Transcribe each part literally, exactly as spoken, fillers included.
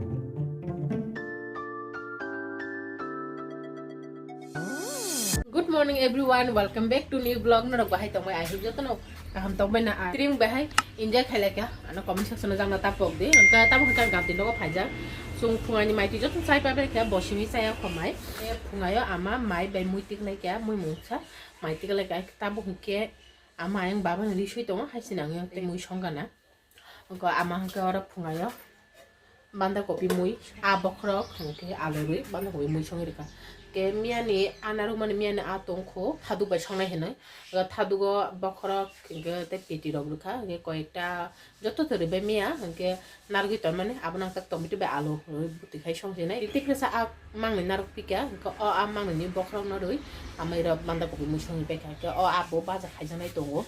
Good morning everyone, welcome back to new vlog. Norok bahai tongbai, I hope jotono kaham tongbai na. Tring bahai enjoy khailai kha, ano comment section o jangna tapok di. Hwnkhe tamo hwnkhe ang gabdi nogo phaijak. Chwng phungaini mai twi joto chai pabai kha, bosimi chaya khomai. E phungayo ama mai bai mui tiklai kha, mui mungsa mai tiklai kha. Tamo hwnkhe ama ayang baba ni risoi tongo, hai sinang yang tei mui songana. Hwnkhe ama hwnkhe oro phungayo banda kopi mui, a bokhorok hwnkhe alu rwi banda kopi mui songwi rwkha. Hwnkhe miyani a narwkmani miyani a tongkho thaduk bai songnai hinwi. O thadugo bokhorok hwnkhe tei piti rok rwkha, hwnkhe koyekta joto to rwbai miya, hwnkhe narwgwi tonmani abono ang tak tomato bai alu rwi bwtwi khai songsinai. Tei tiprasa a mangni narwk pikha, hwnkhe o a mangni bokhorokno rwi amai rok banda kopi mui songwi paikha, hwnkhe o a bo baja khaijaknai tongo.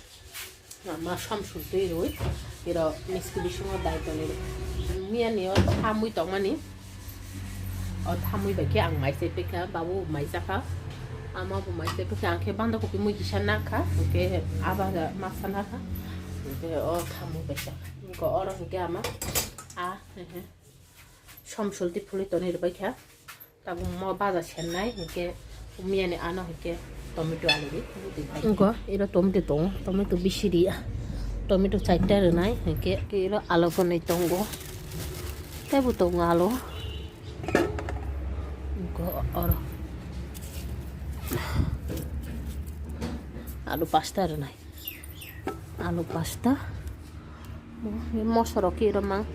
Ma som suk twi rwi, iro miski bisingo dai tonwi rw. Miyani o thamwi tongmani, o thamwi bai khe ang mai chai paikha, babu mai chakha, ama bo mai chai paikha, ang khe banda kopi mui kisa nakha, hwnkhe aba masa nakha, hwnkhe o thamwi bai chakha. Hwnkhe oro hwnkhe ama a, he he. Som sulti phulwi tonwi rwbaikha. Tabuk mo baja sennai, hwnkhe miyani ano hwnkhe tomato alu ri. Wngkha, iro tomato tongo, tomato bisi riya. Tomato chaita rwnai, hwnkhe iro alu phunwi tongo. Teibo tongo alu. Wngkha oro. Alu pasta rwnai. Alu pasta. Moso rok khe iro mang.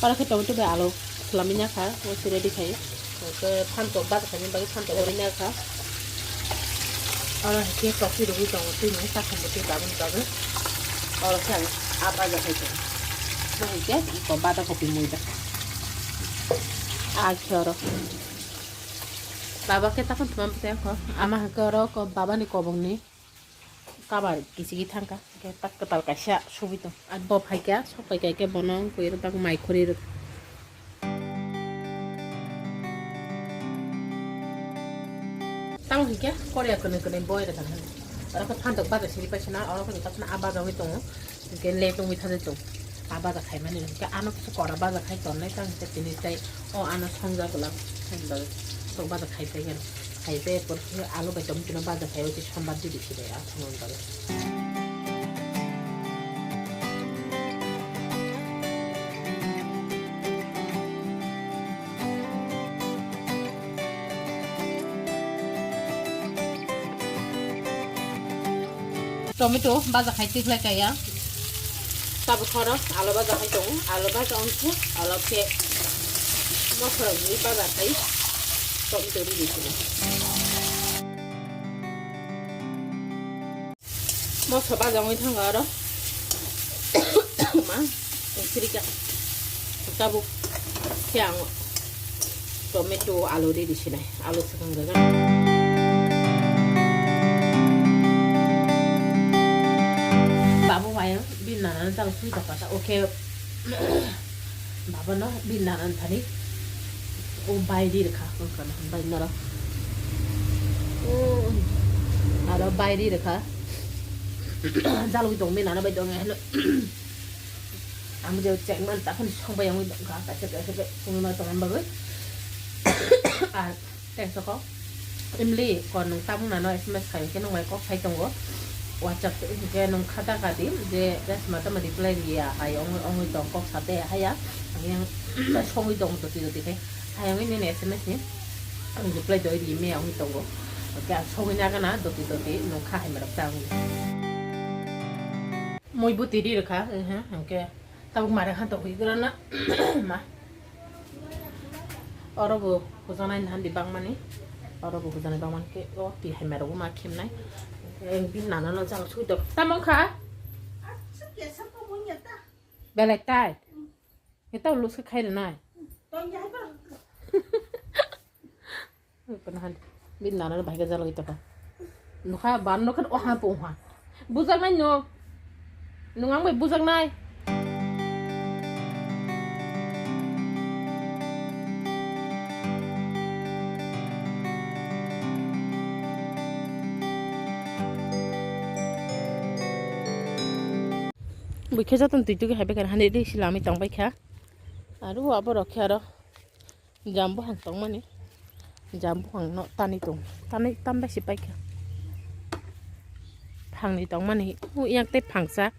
Para khe tomato bai alu swlamwi nakha, o se ready khai. Hwnkhe phantok baja khaina bagwi phantok rwwi nakha. Oro hwnkhe tokti rwgwi tongo, twi nung takhumbo twi baboni bagwi. Oro khe ang a baja khai tongo. Bo hwnkhe iko bada kopi mui da. A khe oro. Baba khe takhum thumam tei kho. Ama hwnkhe oro ko babani kobongni. Kabar kichigi thangkha, hwnkhe tak kwtal kaisa subui tong. Ar bo phaikha, sok phaikha khe bono wngkhe tak mai khuri rw. Tamo hwnkhe korea kwnwi kwnwi boi rwkha hwn. Oro khe phantok baja siri paisana, oro khe tak a baja wngwi tongo. Hwnkhe le tongwi thangwi tong. A baja khaimani hwnkhe ano kisa kora baja khai tongnai tang hwnkhe tini tei o ano songjak gwlak. Sok baja khai paikha. Hai tei por khe alu bai tomato no baja khai o tei sombar di bisi bai a thangwi bagwi. Tomato baja khai tikhlai kaya. Tabuk khoro alu baja khai tongo. Alu baja ongkhe, alu khe mosra rwgwi baja khai tomato rwgwi sini. Mosra baja ongwi thango aro. Ma, tong sirika. Tabuk khe ang tomato alu ready sinai, alu swkang rwgwi. Babu wayang bini nanano jalo swi tokha ta, okay. Babano bini nanani thani o bai ri rwkha, wngkha na bai noro. Aro bai ri rwkha. Jalwi tong bini nana bai tong heno. Ang je chengman takhon songbai ang tongkha, kaisa kaisa ke songma tongma bagwi. Ar tei soko imli ko nung tabuk nano S M S khai khe nung bai kok sai tongo. WhatsApp hingke nung khata kadi je just mata ma reply riya hai ongoi ongoi tong kok sate haya. Ang yang songwi tong doti doti khe hai ongoi nini S M S ni ang reply doi ri me ongoi tongo. Hingke ang songwi nagana doti doti nung kha hai marok ta ongoi. Moi bwtwi ri rwkha, ehe, hwnkhe tabuk mare khan tongwi grana ma. Oro bo hujaknai nahandi bangmani, oro bo hujaknai bangmani khe o twi hai mare bo ma khemnai. Eng bini nana no jang sui tok. Tamo kha? Belai tai. Ito lusu khai rwnai. Tong ya ba. Panahan. Bini nana no bahai ka jaloi tokha. Nukha ban nukha o ha po ha. Bujaknai no. Nung ang bai bujaknai. Buikhe jotono twi twi hai bai kha hani ri si lamwi tong bai kha. Aro abo rok khe aro. Jam buphang tongmani, jam buphang no tanwi tong, tanwi tanbai se paikha. Phangni tongmani, o yak tei phangsa.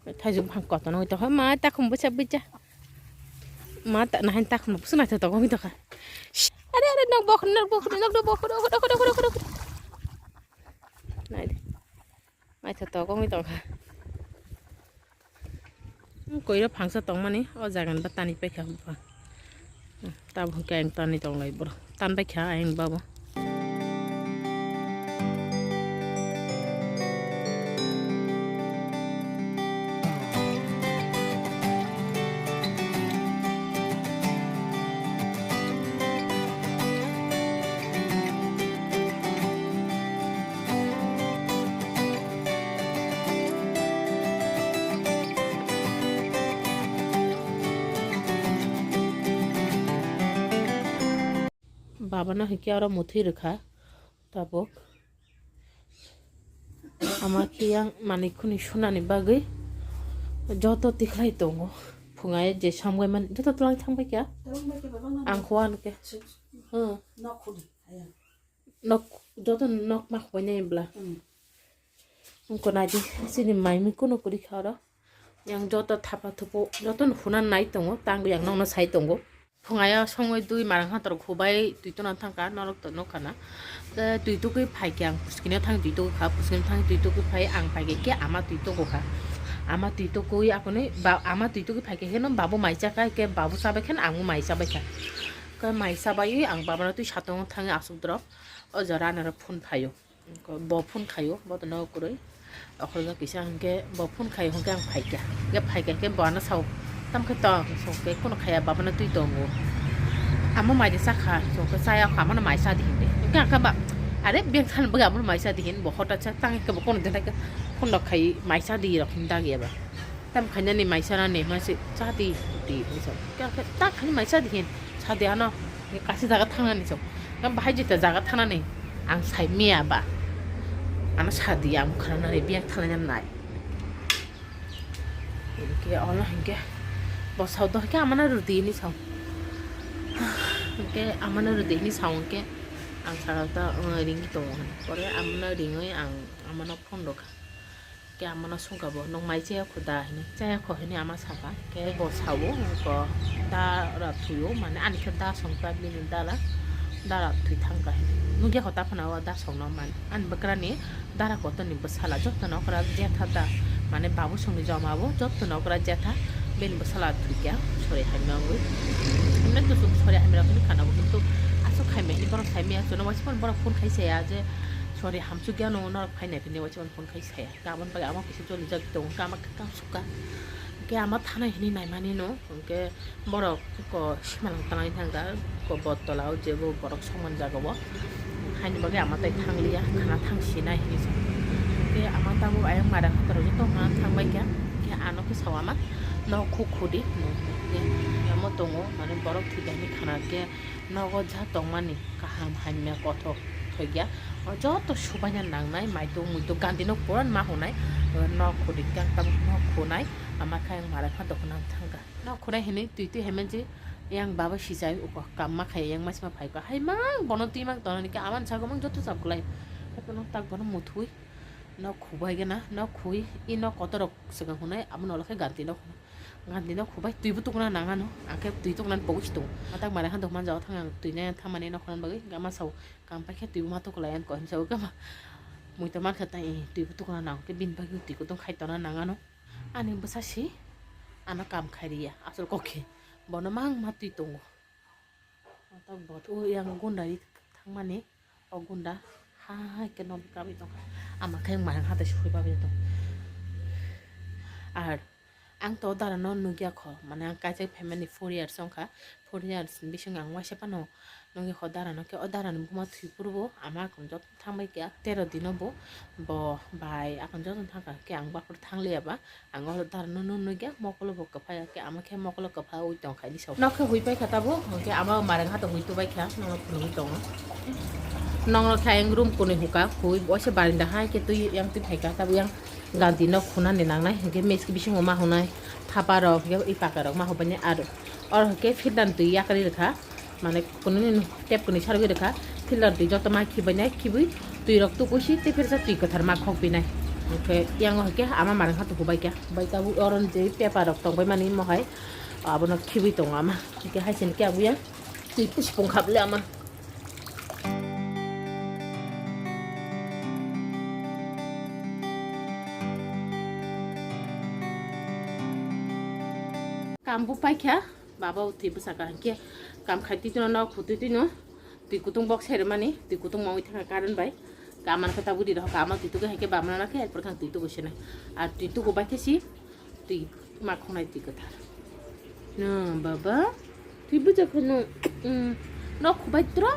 Thaijuk buphang kotorno oi tongkha, ma takhum bwsa bwsa. Ma ta, nahan takhum bwsa naithotok oi tongkha. Are, are, nok bokhorok, nok bokhorok, nok bokhorok, nok bokhorok, nok bokhorok, nok bokhorok. Nai de. Naithotok wngwi tongkha. Koiro phangsa tongmani o jaga ni ba tani paikha buphang. Tabuk hwnkhe ang tani tonglai boro. Tan paikha ayang babo. Baba no hwnkhe oro muthwi rwkha tabuk. Ama khe yang manwi khuni sunani bagwi joto tikhlai tongo. Phungai je samgaiman joto twlang thangbai kha. Ang kho ano khe. Hmm. Nok joto nok ma khwbainai bwla. Wngkha naidi chini maimwi kunu kwrwi kha oro. Yang joto thapa thupu joto no huna nai tongo, tang yang nokno sai tongo. Phungayo songwi dui marang ha torok khubai twi tona thangkha, norok to nukha na. Tei twi tukwi phaikhe ang puskino thang twi tukwi kha, puskino thang twi tukwi phai ang phaikhe khe ama twi tuku kha. Ama twi tukwi aphunwi ba ama twi tukwi phaikhe kheno babu mai chakha, khe babu chabai kheno ang mai chabai kha. Khe mai chabai ang babano twi satung thangwi aswk drop o jora anaro phone phaio. Bo phone khaio, bo to nogo kwrwi. Okhorok kisa hwnkhe bo phone khaio hwnkhe ang phaikha. Hwnkhe phaikha khe bo ano sao, "Tamo khe tong?" Songkhe, "Kono khaya, babano twi tongo." "Amo mai de chakha?" Songkhe, "Chaya kho, amano mai cha di," hinde. Hwnkhe ang khe ba, "Are, beng thani bagwi amano mai cha di," hin bo hota cha tang khe bo kono de phone rok khai mai cha di rok hin dagi eba. Tam khainani mai chanani hwnwi se cha di, di hwnwi sa. Khe, khe, ta khaini mai cha di hin, cha di ano, kaisa jaga thangnani chwng. Khe bahai jeta jaga thangnani ang sai miya ba. Ano sa di ang khana nari biyak thangnani nai. Hinkhe ono hinkhe bo sao do hinkhe amano rw di hinwi sao. Hinkhe amano rw di hinwi sao hinkhe ang sakha ta, uh, ringwi tongo hinwi. Pore amano ringwi ang amano phone rwkha. Khe amano sungkha bo, "Nwng mai chaya kho da?" hinwi. "Chaya kho," hinwi ama sakha. Khe bo sao, "Nwng kho da ra thwio," mane ani khe da songkha bini dara, dara thwi thangkha hinwi. Nukya kho ta phano o da songno mane. Ani bwkrani dara kotorni bwsala jotono okra jetha da, mane babu songni joma bo jotono okra jetha bini bwsala thwikha sori hamya wngwi. Himle kusuk sori hamya rok hinwi khana bo, kintu aswk hamya hinwi borok sai maya, chwngno waisa phano borok phone khai saya je sori hamsukya no norok phainai hinwi waisa phano phone khai saya. Aboni bagwi ama kisa jolijak tongo, ama khe kam sukha. Hwnkhe ama thanai hinwi naimani no, hwnkhe borok ko simalang tanai thangkha, ko bot tola o jebo borok songmani jaga o. Haini bagwi ama tai thangliya, khana thang sinai hinwi sa. Hwnkhe ama tabuk ayang mara khatar o joto hwnna thangbai kha. Hwnkhe ano khe sao ama, "Nok khu khudi," hwnkhe amo tongo, mane borok thwikha hinwi khana khe. Nogo ja tongmani kaham hamya kothok thokya. O joto subaina nangnai maitung muitung gandino puran ma hwnai. Nok khudi khe ang tabuk nok khunai. Ama khe ang mara pha dokna thangkha. Nok khunai hinwi twi twi haimanji yang baba sijai uko kam ma khai yang masima phaikha. Haimang bono twi mang tonani khe amani sago mang joto chap kwlai. Haikhe nok tak bono muthwi. Nok khubai gana, nok khui, i nok kotorok swkang hwnwi, abono ulo khe ganti nok hwnwi. Ganti nok khubai twibo tukna nang ano, ang khe twi tuknani pogwi se tongo. Matak mara khan dokman jao thang ang twi nai thamani nok hwnani bagwi, gama sao kam paikhe twibo ma tuklai ani koi hwnwi sao gama. Mui to mankha tai twibo tukna nang khe bini bagwi twi kutung khai tona nang ano. Ani bwsa si ano kam khai riya, asol kok khe bono mang ma twi tongo. Tok bot o yang gunda ri thangmani, o gunda hai khe nok kabui tongkha. Ama khe maiang hatai sui bagwi tong. Ar Ang to o dara no nugya kho, mane ang kaisa family four years wngkha, four years bising ang waisa phano nugya kho o dara no, khe o dara ni buma thwi phuru bo ama akung joto thangbai kha tero dino bo, bo bai akung joto thangkha, khe ang baphuru thangliya ba, ang o dara no nugya mokolo bo kwphai ya, khe ama khe mokolo kwphai ui tongkha ini sok. Nok khe hui paikha tabuk, hwnkhe ama mareng hato hui tubai kha, nokno phunugwi tongo. Nokno khe ayang room kwnwi huka, hui waisa barinda hai khe twi yang twi phaikha, tabuk yang ganti nok khunani nangnai, hwnkhe meski bisingo ma hunai thapa rok, hwnkhe i paka rok ma hubaini aro. Oro hwnkhe filter twi yakarwi rwkha, mane kwnwi tap kwnwi sarwi rwkha, filter twi joto ma khibainai, khibwi twi rok tukuisi tei phirsa twi kwthar ma khokpinai. Hwnkhe yango hwnkhe ama mareng hato hubai kha, bai tabuk oro je paper rok tongbai mani mohai abono khibwi tongo ama, hwnkhe hai se hwnkhe abuya twi puspung khap le ama. Kam bo paikha, baba bo twi bwsakha hwnkhe kam khai twi twino nok khutwi twino twi kutung box sermani twi kutung mangwi thangkha current bai. Kamar khe tabuk ri rw kha, ama twi tuku hai khe bamna na khe erpor khe ang twi tuku sinai. Ar twi tuku bai khe si twi ma khonai twi kwthar. No baba, twi bwsa khe no, mm, nok khubai tro,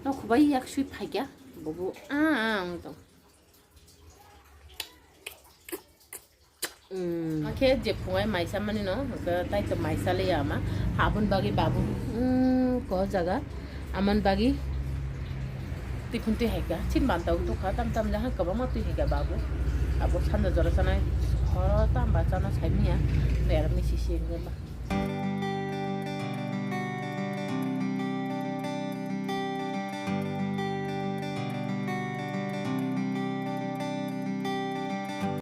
nok khubai yak sui phaikya, bobo a, a, wng tong. Mm, hakhe je phungai maisa mani no, hwnkhe tai to maisa le ama, habun bagi babu, mm, ko jaga, aman bagi. Tiphun twi haikha, chin banta uk tukha, tam tam jaha kwbangma twi haikha babu. Abo sanda jora chanai, horo tam ba chana saimanya, nera misi si wngkhe ba.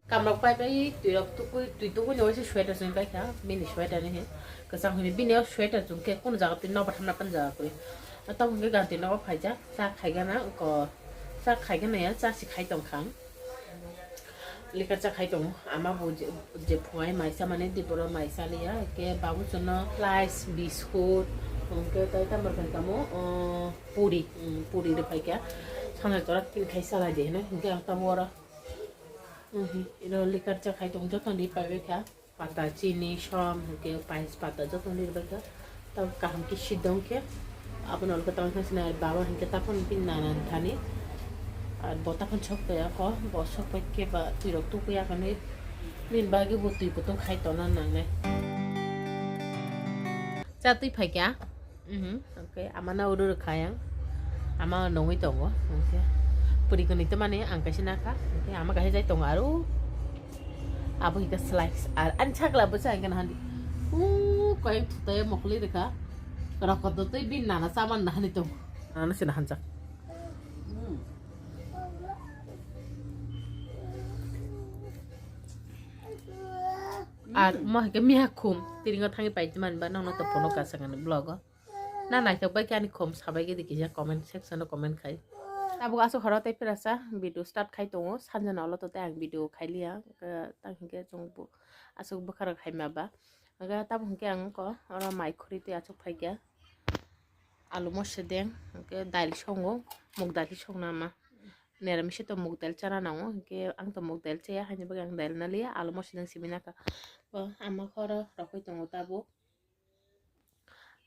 Kamrok pai pai twi rok tukui, twi tukui ni waisa sweater chumui paikha, bini sweater ni he kwchang hwnwi bini o sweater chumkhe kunu jaga twi nobar hamna pan jaga kwi. Tamo hwnkhe ganti nogo phaijak, cha khaigana ko, cha khaigana ya, cha si khai tongkha ang. Likar cha khai tongo, ama bo je, je phungai maisa mani, diboro maisa liya, ke babu chuno slice, biscuit, hwnkhe tai tamo khe tamo, o, puri, mm, puri rw phaikha, sana chora tin khai salai de hino, hwnkhe ang tamo oro, mhm, iro likar cha khai tongo, joto ni pai kha. Pata, chini, som, hwnkhe pais pata joto ni rwbaikha. Tamo kaham khe sidong khe. Abono ulo khe tamo khe sinai baba hwnkhe taphano bini nana ni thani. Ar bo taphano sok paiya kho, bo sok pai khe ba twi rok tukuya khe nai. Bini bagwi bo twi kutung khai tongna nangnai. Cha twi phaikha. Mhm. Okay, ama na uru rwkha yang. Ama nungwi tongo. Okay. Puri kwnwi to mani ang kaisa nakha. Okay, ama kaisa jai tongo aro. Abo hika slice. Ar ani sakla bo sa hingka nahani. U koyang thutai mokli rwkha. Rokot do tei bin nana saman nahani tongo. Nana sina hanjak. Ar mo hingke miha khum. Tiringo thangi paiti manba nangno to pono kasangani vlog o. Na naithok bai khe ani khom sabai gidi kisa comment section o comment khai. Tabuk aswk horo tei perasa video start khai tongo, sanjana ulo to tei ang video khai liya, tang hinkhe chwng aswk bwkha rok hai ma ba. Hinkhe tabuk hinkhe ang wngkha oro mai khuri tei aswk phaikha, alu moso deng, hinkhe dail songo, muk dail songna ma. Neramise to muk dail chana nango, hinkhe ang to muk dail chaya, haini bagwi ang dail na liya, alu moso deng simi naka. Bo ama khoro rokoi tongo tabuk.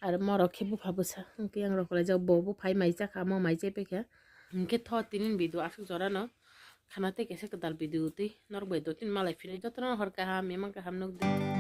Aro morok khe bupha bwsa, hwnkhe ang rok laijak, bo buphai mai chakha, amo mai chai paikha. Hwnkhe tho tinin video aswk jorano khana tei kaisa kwtal video twi norok bai dottin malai phini jotono hor kaham, imang kaham nukdi.